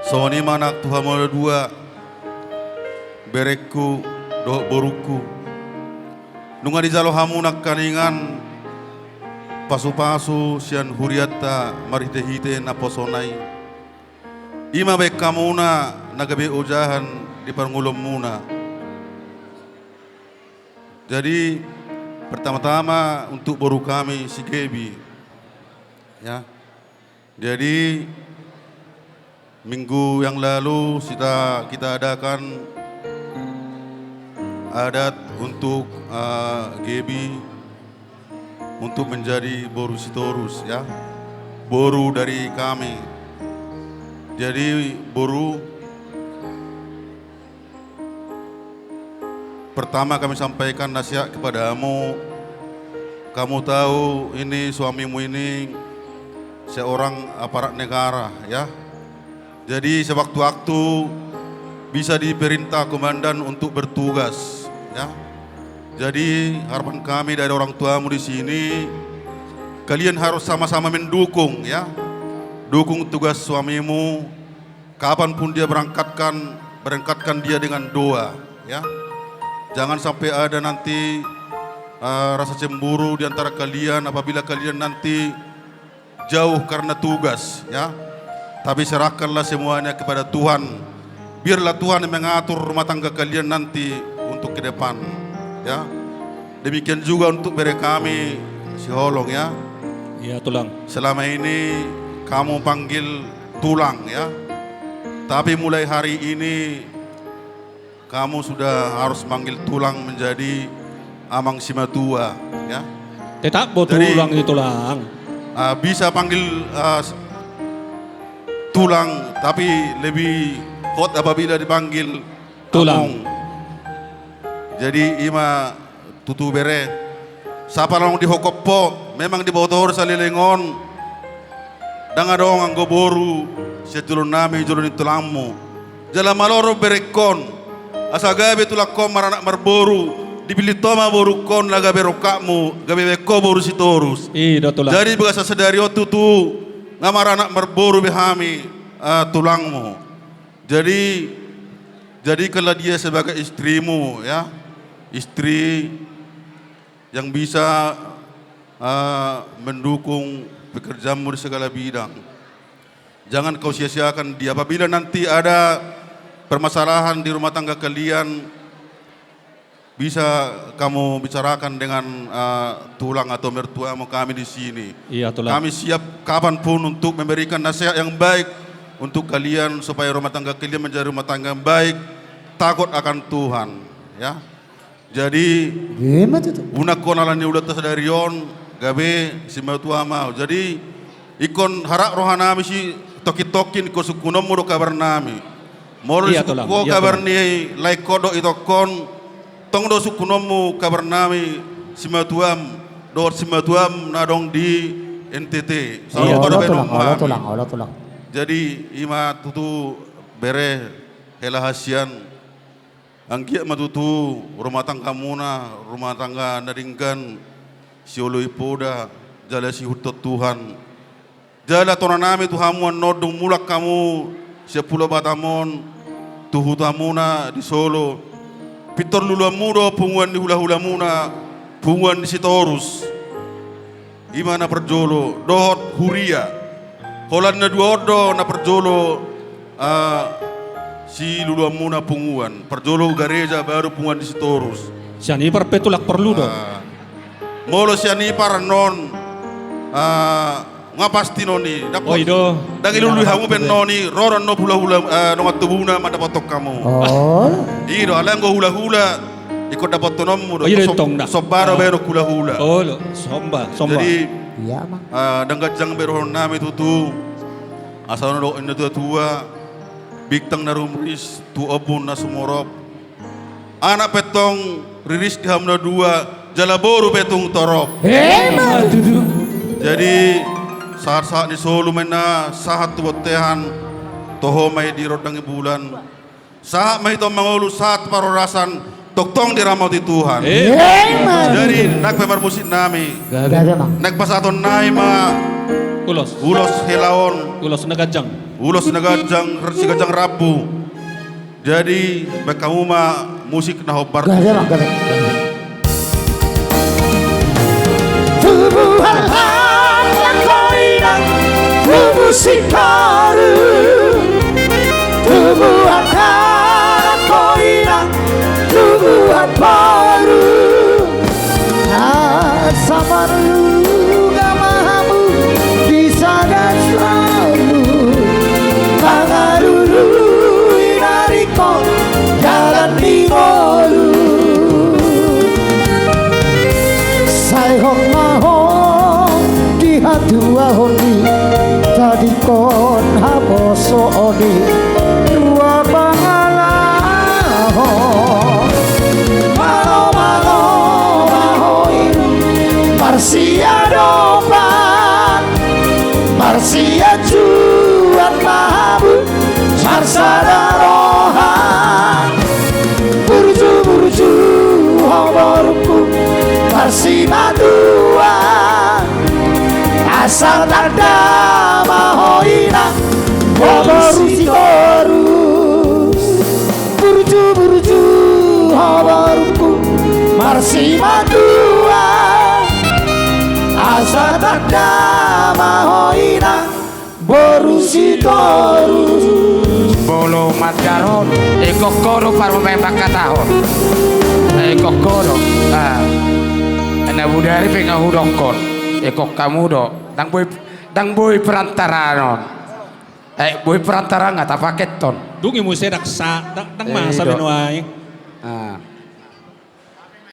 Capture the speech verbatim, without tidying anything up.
Songon i ma nang tu hamu na dua, berengku dohot borungku. Nunga dijalo hamu nangkaningan pasupasu sian hurianta marhitehite naposona i. I ma baen hamuna na gabe ojahan di parngoluonmuna. Jadi, pertama-tama untuk boru kami si Gebi. Ya. Jadi, minggu yang lalu kita, kita adakan adat untuk, eh, Gebi untuk menjadi boru Sitorus, ya. Boru dari kami. Jadi, boru, pertama kami sampaikan nasihat kepadamu. Kamu tahu ini suamimu ini seorang aparat negara, ya. Jadi sewaktu-waktu bisa diperintah komandan untuk bertugas, ya. Jadi harapan kami dari orang tuamu di sini, kalian harus sama-sama mendukung, ya. Dukung tugas suamimu, kapanpun dia berangkatkan, berangkatkan dia dengan doa, ya. Jangan sampai ada nanti, eh, rasa cemburu di antara kalian apabila kalian nanti jauh karena tugas, ya. Tapi serahkanlah semuanya kepada Tuhan. Biarlah Tuhan yang mengatur rumah tangga kalian nanti untuk ke depan, ya. Demikian juga untuk bere kami si Holong, ya. Iya, Tulang. Selama ini kamu panggil Tulang, ya. Tapi mulai hari ini kamu sudah harus manggil Tulang menjadi Amang Simatua, ya. Tetap bo Tulang i, Tulang. Ah, bisa panggil, ah, s-, Tulang, tapi lebih hot apabila dipanggil Tulang. Among. Jadi, i ma tutu bere. Sapa naung dihophop ho, memang diboto ho saleleng on. Ndang adong anggo boru sian jolo nami jolo ni tulangmu. Jala malo ro berengkon, asa gabe tulangkon maranak marboru, dipillit ho ma borungkon na gabe rongkapmu, gabe baen ho boru Sitorus. I do, Tulang. Jadi bagasan sadari on tutu nga maranak marboru be hami, ah, tulangmu. Jadi, jadikanlah dia sebagai istrimu, ya. Istri yang bisa, eh, mendukung pekerjaanmu di segala bidang. Jangan kau sia-siakan dia. Apabila nanti ada permasalahan di rumah tangga kalian, bisa kamu bicarakan dengan, eh, tulang atau mertuamu kami di sini. Iya, Tulang. Kami siap kapanpun untuk memberikan nasihat yang baik untuk kalian, supaya rumah tangga kalian menjadi rumah tangga yang baik, takut akan Tuhan, ya. Jadi, ima tutu, unang ho ala ni ulaonta sadari on, gabe simatua ma au. Jadi, ingkon harap rohanami sitongkin-tongkin, ingkon sungkunonmu do kabarnami. Molo, iya, Tulang, disungkun ho, iya, kabar, Tulang, ni laengkon dohot itongkon, tong do sungkunonmu kabarnami simatuam, dohot simatuam na adong di N T T. Iya. Saur, olo, Tulang, olo, Tulang, olo, Tulang. Jadi, ima tutu bere hela hasian. Anggiat ma tutu rumah tanggamuna rumah tangga na denggan, sioloi poda, jala siihutihut Tuhan. Jala tonanami tu hamu annon, dung mulak hamu sian Pulo Batam on tu hutamuna di Solo, pintor luluanmu do punguan ni hulahulamuna, punguan ni Sitorus. Ima na parjolo, dohot huria. Holan na dua on do na parjolo, ah, siluluanmuna punguan. Parjolo gareja, baru punguan ni Sitorus. Sian ipar pe, Tulang, porlu do. Ah, molo sian ipar annon, ah, nga pasti annon i. Ndang, oh, i do, ndang ilului hamu pe annon i, ro do annon hulahula, ah, dongan tubuna mandapothon hamu. Oh. I do, alai anggo hulahula ingkon dapothononmu do. Oh, i do, som-, tong da. Somba do, ah, baenon hulahula. Olo, somba, somba. Jadi, iya, Amang. Ah, ndang ganjang be dohononnami tutu. Asa on do ninna tuatua, bintang na rumris tu ombun na sumorop. Anak pe tong riris di hamu na dua, jala boru pe tung torop. Ima tutu. Jadi, sahat-sahat ni solu ma ninna sahat tu bontean, toho ma i di rondang ni bulan. Sahat ma hita on mangolu sahat parhorasan, tongtong diramoti Tuhan. Ima tutu. Jadi, naeng pe marmusiknami. Gabe. Gabe, Amang. Naeng pasahatonnami ma ulos, ulos hela on. Ulos na ganjang. Ulos na ganjang, siganjang rambu. Jadi, baen hamu ma musik na hombar. Gabe, Amang, gabe, gabe. Tubuan anak ho inang, tubu si toru. Tubuan anak ho inang, tubuan boru. Asa marlunga ma hamu di sagas rambu, mangalului na ringkot jalan ni ngolu. Sai hot ma ho di hatuaon i, tadingkon haposoon i, dua pangalaho. Malo, malo ma ho i, marsiadopan, marsiajuan ma hamu, marsada roha. Burju, burju ho borungku, marsimatua. Asa tanda ma ho inang, boru Sitorus. Burju, burju ho borungku, marsimatua. Asa tanda ma ho inang, boru Sitorus. Molo mandar on, ingkon ho do parmamaen mangkatahon. Ingkon ho do. Ah. Na bodari pe nga hudokkon. Ingkon hamu do. Ndang boi, ndang boi perantaraan on. Eh, boi perantaraan nga tapaketon. Dung i muse ndang sa, ndang, ndang masa do. Binoai. Ah.